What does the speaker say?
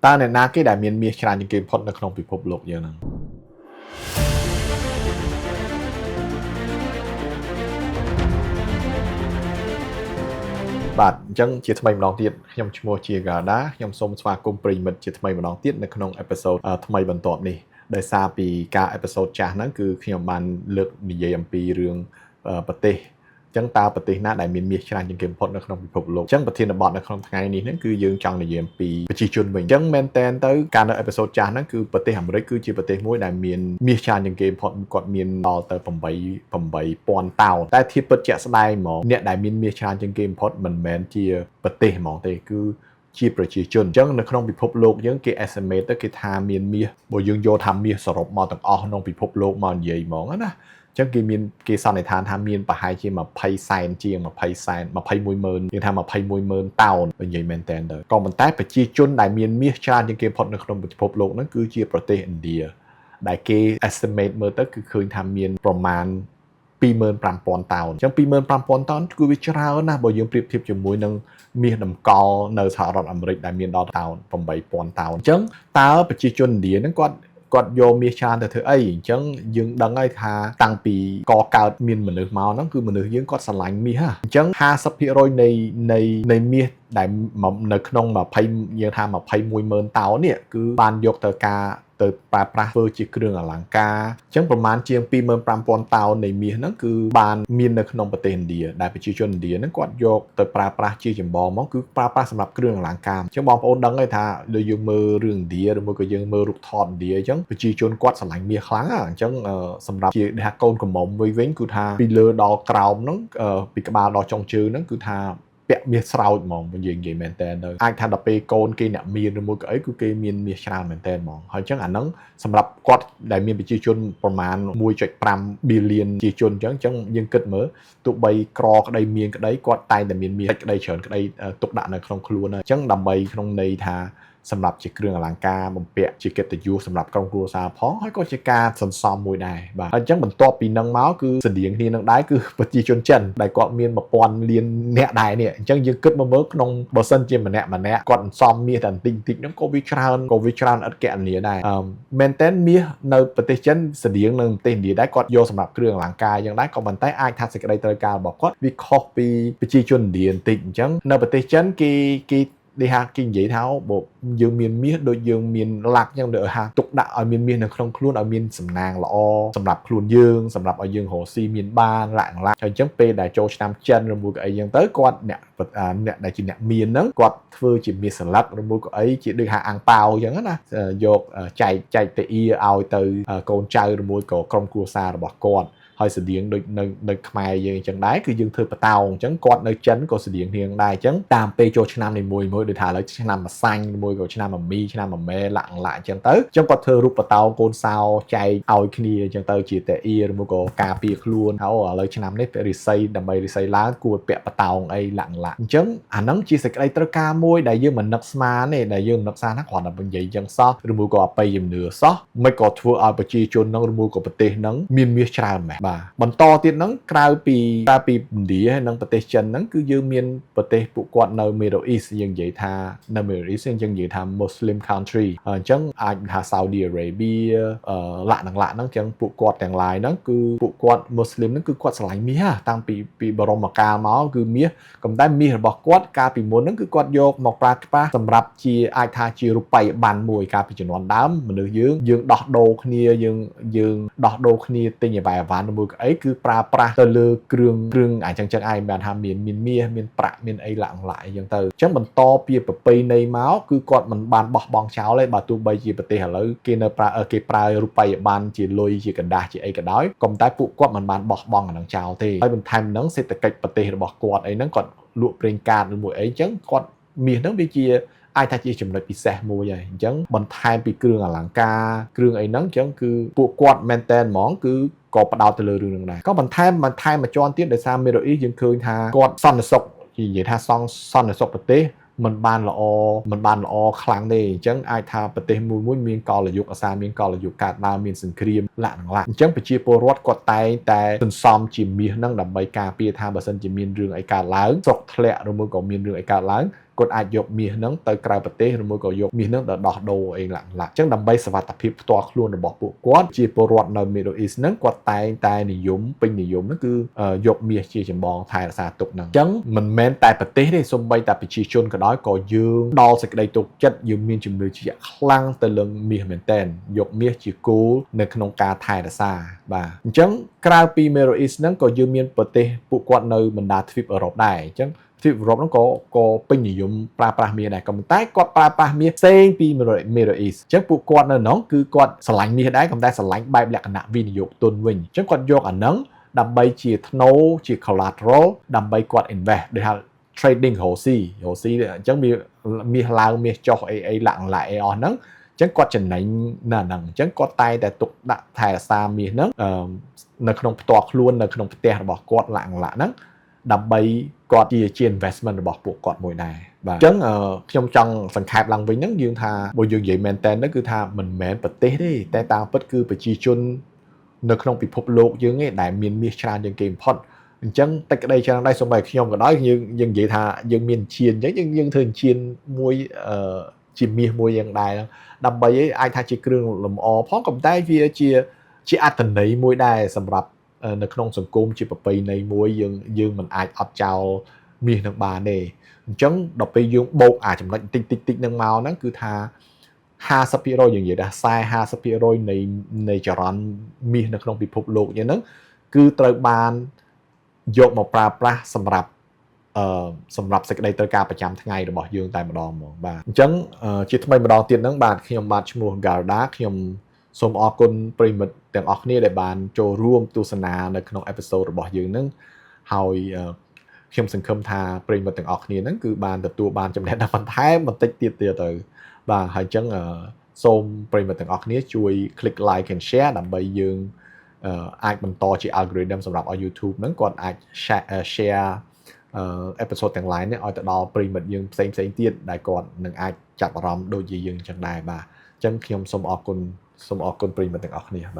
តើអ្នកណាគេដែលមានមាសច្រើនជាងគេបំផុតនៅក្នុងពិភពលោកយើងហ្នឹងបាទអញ្ចឹងជាថ្មីម្ដងទៀតខ្ញុំឈ្មោះជាហ្គាដាខ្ញុំសូមស្វាគមន៍ប្រិយមិត្តជាថ្មីម្ដងទៀតនៅក្នុង episode ថ្មីបន្ទាប់នេះដោយសារពីការ episode ចាស់ហ្នឹងគឺខ្ញុំបានលើកនិយាយអំពីរឿងប្រទេសចឹងតើប្រទេសណាដែលមានមាសច្រើនជាងគេបំផុតនៅក្នុងពិភពលោកអញ្ចឹងប្រធានបទនៅក្នុងថ្ងៃនេះហ្នឹងគឺយើងចង់និយាយអំពីប្រជាជនវិញអញ្ចឹងមែនតែនទៅការនៅ episode ចាស់ហ្នឹងគឺប្រទេសអាមេរិកគឺជាប្រទេសមួយដែលមានមាសច្រើនជាងគេបំផុតគាត់មានដល់ទៅ8 8000តោនតែធៀបពិតជាក់ស្ដែងហ្មងអ្នកដែលមានមាសច្រើនជាងគេបំផុតមិនមែនជាប្រទេសហ្មងទេគឺជាប្រជាជនអញ្ចឹងនៅក្នុងពិភពលោកយើងគេ estimate ទៅគេថាមានមាសបើយើងយកថាមាសសរុបមកទាំងអស់ក្នុងពិភពលោកមកនិយាយហ្មងណាចឹងគេមានគេសន្និដ្ឋានថាមានប្រហែលជា20សែនជាង20សែន21ម៉ឺនយើងថា21ម៉ឺនតោននិយាយមែនតើទៅក៏ប៉ុន្តែប្រជាជនដែលមានមាសច្រើនជាងគេផុតនៅក្នុងពិភពលោកហ្នឹងគឺជាប្រទេសឥណ្ឌាដែលគេ estimate មើលទៅគឺឃើញថាមានប្រមាណ25,000តោនអញ្ចឹង25,000តោនគឺវាច្រើនណាស់បើយើងប្រៀបធៀបជាមួយនឹងមាសតម្កល់នៅសហរដ្ឋអាមេរិកដែលមានដល់តោន8000តោនអញ្ចឹងតើប្រជាជនឥណ្ឌាហ្នឹងគាត់គាត់យកមាសច្រើនទៅធ្វើអីអញ្ចឹងយើងដឹងហើយថាតាំងពីកកើតមានមនុស្សមកហ្នឹងគឺមនុស្សយើងគាត់ស្រឡាញ់មាសហ่ะអញ្ចឹង50%នៃមាសដែលនៅក្នុង20យើងថា21ម៉ឺនតោននេះគឺបានយកទៅការទៅប្រើប្រាស់ធ្វើជាគ្រឿងអលង្ការអញ្ចឹងប្រមាណជាង25,000តោននៃមាសហ្នឹងគឺបានមាននៅក្នុងប្រទេសឥណ្ឌាដែលប្រជាជនឥណ្ឌាហ្នឹងគាត់យកទៅប្រើប្រាស់ជាចម្បងមកគឺប្រើប្រាស់សម្រាប់គ្រឿងអលង្ការអញ្ចឹងបងប្អូនដឹងហើយថាដូចយើងមើលរឿងឥណ្ឌាឬមួយក៏យើងមើលរូបថតឥណ្ឌាអញ្ចឹងប្រជាជនគាត់ស្រឡាញ់មាសខ្លាំងអញ្ចឹងសម្រាប់ជាថាកូនក្រមុំវិញវិញគឺថាពីលើដល់ក្រោមហ្នឹងពីក្បាលដល់ចុងជើងហ្នឹងគឺថាពាក់មាសស្រោចហ្មងនិយាយនិយាយមែនតើទៅអាចថាដល់ពេលកូនគេអ្នកមានឬមួយក៏អីគឺគេមានមាសច្រើនមែនតើហ្មងហើយអញ្ចឹងអាហ្នឹងសម្រាប់គាត់ដែលមានប្រជាជនប្រមាណ1.5 billion ប្រជាជនអញ្ចឹងអញ្ចឹងយើងគិតមើលទោះបីក្រក្តីមានក្តីគាត់តែងតែមានមាសក្តីច្រើនក្តីទុកដាក់នៅក្នុងខ្លួនអញ្ចឹងដើម្បីក្នុងន័យថាសម្រាប់ជាគ្រឿងអលង្ការបំពាក់ជាកិត្តិយសសម្រាប់ក្រុមគ្រួសារផងហើយក៏ជាការសន្សំមួយដែរបាទអញ្ចឹងបន្ទាប់ពីនឹងមកគឺស្តៀងគ្នានឹងដែរគឺប្រជាជនចិនដែលគាត់មាន1000លានអ្នកដែរនេះអញ្ចឹងយើងគិតមកមើលក្នុងបើសិនជាម្នាក់ម្នាក់គាត់សន្សំមាសតែបន្តិចបន្តិចហ្នឹងក៏វាច្រើនក៏វាច្រើនឥតកណនាដែរអឺមែនតើមាសនៅប្រទេសចិនស្តៀងនឹងប្រទេសឥណ្ឌាដែរគាត់យកសម្រាប់គ្រឿងអលង្ការយ៉ាងដែរក៏ប៉ុន្តែអាចថាសេចក្តីត្រូវការរបស់គាត់វាខុសពីប្រជាជនឥណ្ឌាបន្តិចអញ្ចឹងនៅប្រទេសចិនគេគេនេះហាគេនិយាយថាបើយើងមានមាសដូចយើងមានឡាក់អញ្ចឹងដូចថាទុកដាក់ឲ្យមានមាសនៅក្នុងខ្លួនឲ្យមានសំណាងល្អសម្រាប់ខ្លួនយើងសម្រាប់ឲ្យយើងរកស៊ីមានបានឡាក់ឡាក់ហើយអញ្ចឹងពេលដែលចូលឆ្នាំចិនឬមួយក៏អីអញ្ចឹងទៅគាត់អ្នកអ្នកដែលជាអ្នកមានហ្នឹងគាត់ធ្វើជាមាសស្លឹកឬមួយក៏អីជាដូចថាអាំងប៉ាវអញ្ចឹងណាយកចែកចែកទៅអ៊ីឲ្យទៅកូនចៅឬមួយក៏ក្រុមគ្រួសាររបស់គាត់ហើយស្តៀងដូចនៅនៅខ្មែរយើងអញ្ចឹងដែរគឺយើងធ្វើបតោងអញ្ចឹងគាត់នៅចិនក៏ស្តៀងគ្នាដែរអញ្ចឹងតាមពេលចូលឆ្នាំនីមួយមួយដូចថាឥឡូវឆ្នាំម្សាញ់មួយក៏ឆ្នាំមមីឆ្នាំមមេលាក់លាក់អញ្ចឹងទៅអញ្ចឹងគាត់ធ្វើរូបបតោងកូនសោចែកឲ្យគ្នាអញ្ចឹងទៅជាតែអ៊ីឬមួយក៏ការពារខ្លួនហើយឥឡូវឆ្នាំនេះរិស័យដើម្បីរិស័យឡើងគួរពាក់បតោងអីលាក់លាក់អញ្ចឹងអាហ្នឹងជាសេចក្តីត្រូវការមួយដែលយើងមិននឹកស្មានទេដែលយើងមិននឹកស្មានថាគ្រាន់តែនិយាយអញ្ចឹងសោះឬមួយក៏អបិយជំនឿសោះមិនក៏ធ្វើឲ្យប្រជាជនហ្នឹងឬមួយក៏ប្រទេសហ្នឹងមានមាសច្រើនម៉េះបាទបន្តទៀតហ្នឹងក្រៅពីក្រៅពីឥណ្ឌាហើយនិងប្រទេសចិនហ្នឹងគឺយើងមានប្រទេសពួកគាត់នៅ Middle East យើងនិយាយថានៅ Middle East យើងនិយាយថា Muslim country អញ្ចឹងអាចថា Saudi Arabia លាក់នឹងលាក់ហ្នឹងអញ្ចឹងពួកគាត់ទាំងឡាយហ្នឹងគឺពួកគាត់ Muslim ហ្នឹងគឺគាត់ស្រឡាញ់មាសតាំងពីពីបរមកាលមកគឺមាសក៏តែមាសរបស់គាត់កាលពីមុនហ្នឹងគឺគាត់យកមកប្រើប្រាស់សម្រាប់ជាអាចថាជារូបិយប័ណ្ណមួយកាលពីជំនាន់ដើមមនុស្សយើងយើងដោះដូរគ្នាយើងយើងដោះដូរគ្នាទិញអីវ៉ាន់អីវ៉ាន់មួយក៏អីគឺប្រើប្រាស់ទៅលើគ្រឿងគ្រឿងអញ្ចឹងចឹងឯងបានថាមានមានមាសមានប្រាក់មានអីឡាក់ឡាក់អីចឹងទៅអញ្ចឹងបន្តពីប្រពៃណីមកគឺគាត់មិនបានបោះបង់ចោលទេបើទោះបីជាប្រទេសឥឡូវគេនៅប្រើគេប្រើរូបិយប័ណ្ណជាលុយជាក្រដាសជាអីក៏ដោយក៏តែពួកគាត់មិនបានបោះបង់អានឹងចោលទេហើយបន្ថែមនឹងសេដ្ឋកិច្ចប្រទេសរបស់គាត់អីហ្នឹងគាត់លក់ប្រេងកាតឬមួយអីចឹងគាត់មាសហ្នឹងវាជាអាចថាជាចំណុចពិសេសមួយហើយអញ្ចឹងបន្ថែមពីគ្រឿងអលង្ការគ្រឿងអីហ្នឹងអញ្ចឹងគឺពួកគាត់មែនតែនហ្មងគឺក៏ផ្ដោតទៅលើរឿងហ្នឹងដែរក៏បន្ថែមបន្ថែមមួយជាន់ទៀតដោយសារ Middle East យើងឃើញថាគាត់សន្តិសុខនិយាយថាសងសន្តិសុខប្រទេសមិនបានល្អមិនបានល្អខ្លាំងទេអញ្ចឹងអាចថាប្រទេសមួយមួយមានកលយុគអាសាមានកលយុគកើតឡើងមានសង្គ្រាមលាក់នឹងលាក់អញ្ចឹងប្រជាពលរដ្ឋគាត់តែងតែសន្សំជាមាសហ្នឹងដើម្បីការពារថាបើសិនជាមានរឿងអីកើតឡើងស្រុកធ្លាក់ឬមួយក៏មានរឿងអីកើតឡើង គាត់អាចយកមាសហ្នឹងទៅក្រៅប្រទេសឬមួយក៏យកមាសហ្នឹងទៅដោះដូរអីឡាក់ឡាក់អញ្ចឹងដើម្បីសុវត្ថិភាពផ្ទាល់ខ្លួនរបស់ពួកគាត់ជាពលរដ្ឋនៅ Middle East ហ្នឹងគាត់តែងតែនិយមពេញនិយមហ្នឹងគឺយកមាសជាចម្បងថែរក្សាទុកហ្នឹងអញ្ចឹងមិនមែនតែប្រទេសទេសូម្បីតែប្រជាជនក៏ដោយក៏យើងដល់សេចក្តីទុកចិត្តយើងមានជំនឿជាក់ខ្លាំងទៅលើមាសមែនតែនយកមាសជាគោលនៅក្នុងការថែរក្សាបាទអញ្ចឹងក្រៅពី Middle East ហ្នឹងក៏យើងមានប្រទេសពួកគាត់នៅបណ្ដាទ្វីបអឺរ៉ុបដែរអញ្ចឹងទ្វីបអឺរ៉ុបហ្នឹងក៏ក៏ពេញនិយមប្រើប្រាស់មាសដែរក៏ប៉ុន្តែគាត់ប្រើប្រាស់មាសផ្សេងពី Middle East អញ្ចឹងពួកគាត់នៅនោះគឺគាត់ស្រឡាញ់មាសដែរក៏តែស្រឡាញ់បែបលក្ខណៈវិនិយោគទុនវិញអញ្ចឹងគាត់យកអាហ្នឹងដើម្បីជាធ្នូជា collateral ដើម្បីគាត់ invest ដូចថា trading រកស៊ីរកស៊ីអញ្ចឹងវាមាសឡើងមាសចុះអីអីឡាក់ឡាក់អីអស់ហ្នឹងអញ្ចឹងគាត់ចំណេញនៅហ្នឹងអញ្ចឹងគាត់តែតែទុកដាក់ថែរក្សាមាសហ្នឹងនៅក្នុងផ្ទាល់ខ្លួននៅក្នុងផ្ទះរបស់គាត់ឡាក់ឡាក់ហ្នឹងដើម្បីគាត់ជាជា investment របស់ពួកគាត់មួយដែរបាទអញ្ចឹងខ្ញុំចង់សង្ខេបឡើងវិញហ្នឹងយើងថាបើយើងនិយាយមែនតើទៅគឺថាមិនមែនប្រទេសទេតែតាមពិតគឺប្រជាជននៅក្នុងពិភពលោកយើងឯងដែលមានមាសច្រើនជាងគេបំផុតអញ្ចឹងតិចក្តីច្រើនដែរសូម្បីខ្ញុំក៏ដោយយើងយើងនិយាយថាយើងមានឈានអញ្ចឹងយើងយើងធ្វើឈានមួយអឺជាមាសមួយយ៉ាងដែរដើម្បីឲ្យអាចថាជាគ្រឿងលម្អផងក៏តែវាជាជាអត្តន័យមួយដែរសម្រាប់នៅក្នុងសង្គមជាប្រពៃណីមួយយើងយើងមិនអាចអត់ចោលមាសនឹងបានទេអញ្ចឹងដល់ពេលយើងបូកអាចំណុចតិចតិចតិចនឹងមកហ្នឹងគឺថា50%យើងនិយាយថា40 50%នៃនៃចរន្តមាសនៅក្នុងពិភពលោកយ៉ាងហ្នឹងគឺត្រូវបានយកមកប្រើប្រាស់សម្រាប់អឺសម្រាប់សេចក្តីត្រូវការប្រចាំថ្ងៃរបស់យើងតែម្ដងហ្មងបាទអញ្ចឹងជាថ្មីម្ដងទៀតហ្នឹងបាទខ្ញុំបាទឈ្មោះ Garda ខ្ញុំសូមអរគុណប្រិយមិត្តទាំងអស់គ្នាដែលបានចូលរួមទស្សនានៅក្នុង episode របស់យើងហ្នឹងហើយខ្ញុំសង្ឃឹមថាប្រិយមិត្តទាំងអស់គ្នាហ្នឹងគឺបានទទួលបានចំណេះដឹងបន្ថែមបន្តិចទៀតទៀតទៅបាទហើយអញ្ចឹងសូមប្រិយមិត្តទាំងអស់គ្នាជួយ click like and share ដើម្បីយើងអាចបន្តជា algorithm សម្រាប់ឲ្យ YouTube ហ្នឹងគាត់អាច share episode ទាំងឡាយនេះឲ្យទៅដល់ប្រិយមិត្តយើងផ្សេងផ្សេងទៀតដែលគាត់នឹងអាចចាប់អារម្មណ៍ដូចជាយើងអញ្ចឹងដែរបាទអញ្ចឹងខ្ញុំសូមអរគុណសូមអរគុណប្រិយមិត្តទាំងអស់គ្នាបាទ។